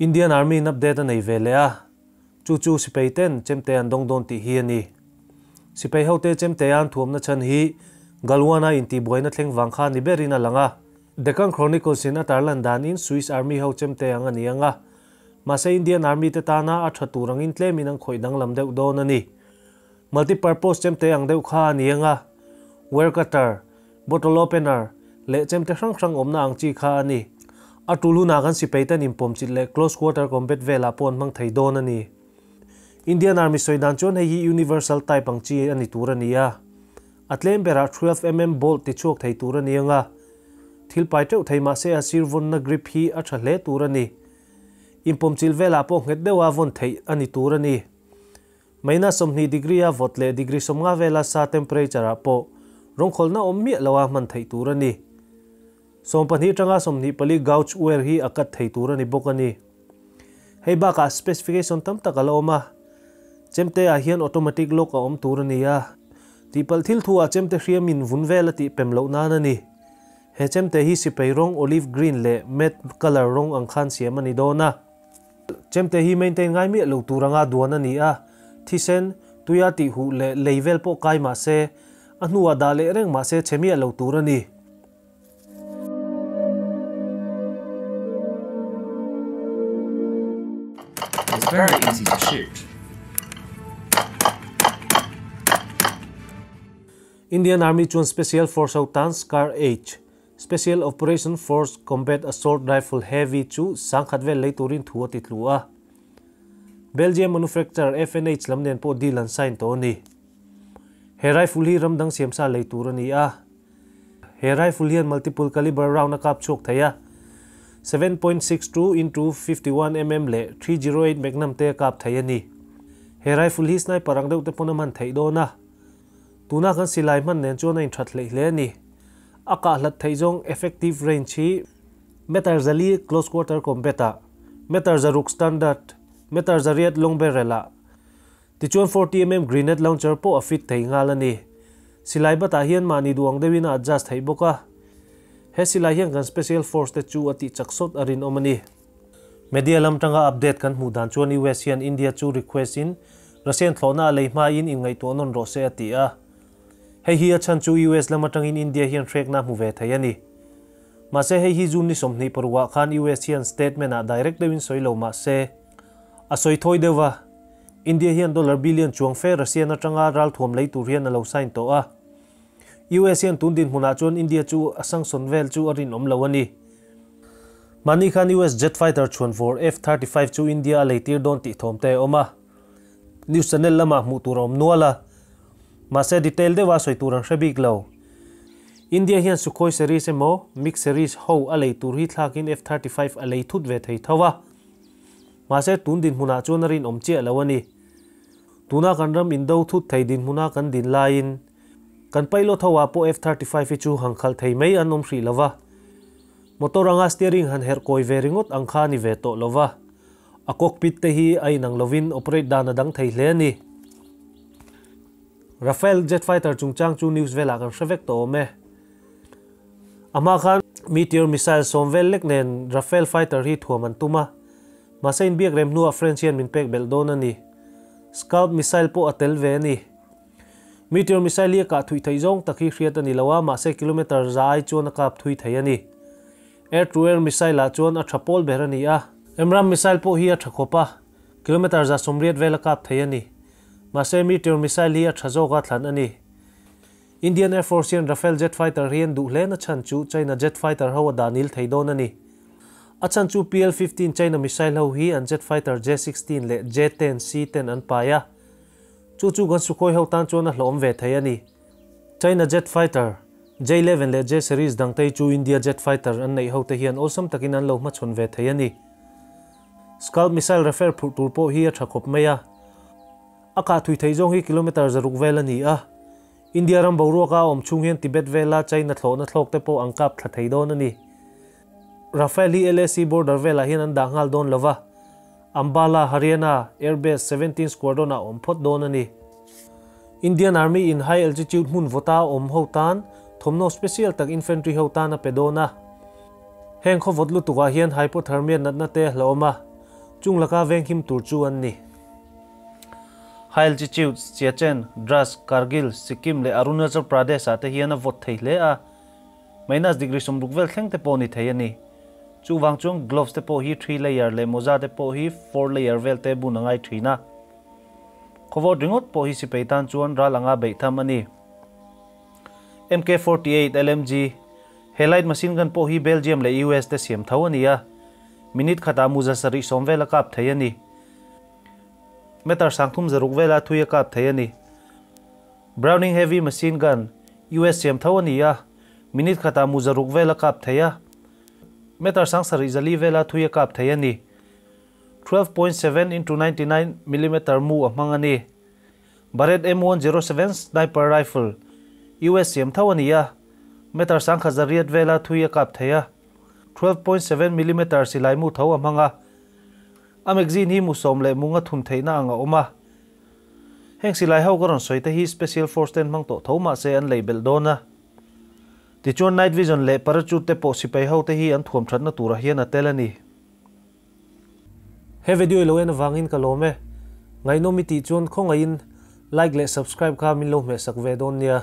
Indian Army in update a nei ve leh a, chu chu sipai ten chemte an dawng dawn tih hi a ni. Sipai hote chemte a an thuamna chhan hi Galwan-a intihbuaina thleng vang kha ni berin a lang a. Deccan Chronicles in a tarlan danin Swiss Army ho chemte ang a ni ang a, mahse Indian Army te tana a tha tur angin tlemin an khawih danglam deuh dawn a ni. Multi-purpose chemte ang deuh kha a ni ang a, wire cutter, bottle opener, leh chemte hrang hrang awmna ang chi kha a ni. A tul hunah kan sipai ten inpawm chilh leh close quarter combat velah pawh an hmang thei dawn a ni. Indian Army sawi dan chuan hei hi universal type ang chi a ni tur a ni a. A tlem berah 12mm bolt ti chhuak thei tur a ni ang a. Thil pai teuh thei mah se a sir vawnna grip hi a tha hle tur a ni. Inpawm chilh velah pawh nghet deuha vawn theih a ni tur a ni. Maina 20 degree a vawt leh degree 50 vela sa temperature ah pawh rawngkhawlna awm miah lo a hman theih tur a ni. 12 atanga 24 gauge wire hi a cut thei tur a ni bawk a ni. Hei bakah specification tam tak a la awm a. Chemte ah hian automatic lock a awm tur a ni a. Tihpalh thil thu ah chemte hriam in vun vel a tih pem loh nan a ni. He chemte hi sipai rawng olive green leh matte colour rawng ang khan siam a ni dawn a. Chemte hi maintain ngai miah lo tur anga duan a ni a, thisen, tuia tih huh leh lei vel pawh kai mah se, a hnuah dah leh reng mah se chhe miah lo tur a ni. It's very easy to shoot. Indian Army chuan Special Force ho tan Scar H, Special Operation Force Combat Assault Rifle Heavy chu sangkhat vel lei turin thu a ti tlu a. Belgium manufacturer FNH lam nen pawh deal an sign tawh a ni. He rifle hi ram dang siamsa lei tur a ni a. He rifle hian multiple caliber round a kap chhuak thei a, 7.62 into 51 mm leh 308 Magnum te a kap thei a ni. He rifle hi sniper ang deuh te pawn a hman theih dawn a. Tuna kan silai hman nen chuan a inthat hleih hle a ni. A kah hlat theih zawng effective range hi meter 4 close quarter combat ah, meter 6 standard, meter 8 long barrel ah, tichuan 40mm grenade launcher pawh a fit thei nghal a ni. Silai batah hian mahni duh ang deuhin a adjust theih bawk a. He silai hian kan special force te chu a tih chak sawt a rinawm a ni. Media lam tanga update kan hmuh dan chuan US hian India chu request in Russian thlawhna a lei hmain inngaihtuah nawn rawh se a ti a. Hei hi a chhan chu US lam atangin India hian hrekna hmu ve thei a ni. Mahse hei hi June ni 26 ah khan US hian statement ah direct deuhin sawi lo mahse a sawi thawi deuh a. India hian dollar billion chuang fe Russian atanga ralthuam lei tur hian a lo sign tawh a. US hian tun dinhmunah chuan India chu a sanction vel chu a rinawm lo a ni. Mahni khan US jet fighter chhuan vawr F-35 chu India a leitir dawn tih thawm te a awm a. News channel lamah hmuh tur a awm nual a. Mahse detail deuha sawi tur an hre bik lo. India hian Sukhoi series emaw MiG series ho a lei tur hi thlakin F-35 a lei thut ve thei tho a. Mahse tun dinhmunah chuan a rinawm chiah lo a ni. Tuna kan ram indo thut thei dinhmuna kan din laiin kan pilot ho ah pawh F-35 hi chu han khalh thei mai an awm hrih lova. Motor anga steering han herh kawi ve ringawt ang kha a ni ve tawh lova. A cockpit te hi a inang lovin operate dan a dang thei hle a ni. Rafale jet fighter chungchang chu news velah kan hre vek tawh awm e. A hma khan Meteor missile sawm vel lek nen Rafale fighter hi thuam an tum a. Mahse inbiak rem hnuah French hian min pek belh dawn a ni. Scalp missile pawh a tel ve a ni. Meteor missile hi a kah thui theih zawng tak hi hriat a ni lo a, mahse kilometre za ai chuan a kap thui thei a ni. Air to air missile ah chuan a tha pawl ber a ni a. Emram missile pawh hi a tha khawp a, kilometre 180 vel a kap thei a ni. Mahse Meteor missile hi a tha zawk a thlan a ni. Indian Air Force hian Rafale jet fighter hi an duh hle na chhan chu China jet fighter ho a dah nil thei dawn a ni. A chhan chu PL-15 China missile ho hi an jet fighter J-16 leh J-10, C-10 an pai a. Chu chu kan Sukhoi ho tan chuan a hlawm ve thei a ni. China jet fighter, J-11 leh J-series dangte chu India jet fighter an neih hote hian awlsam takin an lo hmachhawn ve thei a ni. Scalp missile Rafale phurh tur pawh hi a tha khawp mai a. A kah thui theih zawng hi kilometre 600 vel a ni a. India ram boruaka a awm chhung hian Tibet vela China thlawhna thlawk te pawh an kap thla thei dawn a ni. Rafale hi LAC border velah hian an dah nghal dawn lova. Ambala, Haryana, Air Base 17 Squadron ah awm phawt dawn a ni. Indian Army in high altitude hmun vawta awm ho tan thawmhnaw special tak infantry ho tan a pe dawn a. Heng khaw vawt lutukah hian hypothermia natna te a hlauhawm a. Chung laka venghim tur chu an ni. High altitudes, Siachen, Dras, Kargil, Sikkim leh Arunachal Pradesh ah te hian a vawt thei hle a, minus degree 60 vel thleng te pawh ni thei a ni. Chuvang chuan gloves te pawh hi 3 layer leh mawza te pawh hi 4 layer vel te bun a ngai thin a. Khawvawt ringawt pawh hi sipai tan chuan ral anga beih tham a ni. MK48 LMG, He light machine gun pawh hi Belgium leh US te siam tho a ni a, minute khatah muza 70 vel a kap thei a ni. Meter 360 vela thui a kap thei a ni. Browning Heavy Machine Gun, US siam tho a ni a, minute khatah mu 600 vel a kap thei a, meter 7400 vela thui a kap thei a ni. 12.7 into 99 millimeter mu a hmang a ni. Barrett M107 Sniper Rifle, US siam tho a ni a, meter 1800 vela thui a kap thei a, 12.7 millimeter silai mu tho a hmang a. A magazine hi mu sawm leh munga thun theihna ang a awm a. Heng silai ho ka rawn sawi te hi Special Force ten hmang tawh tho mah se an lei belh dawn a. Tichuan night vision leh parachute te pawh sipai ho te hi an thuam thatna turah hian a tel a ni. He video i lo en avangin ka lawm e. Ngaihnawm i tih chuan khawngaihin like leh subscribe kha min lo hmehsak ve dawn nia.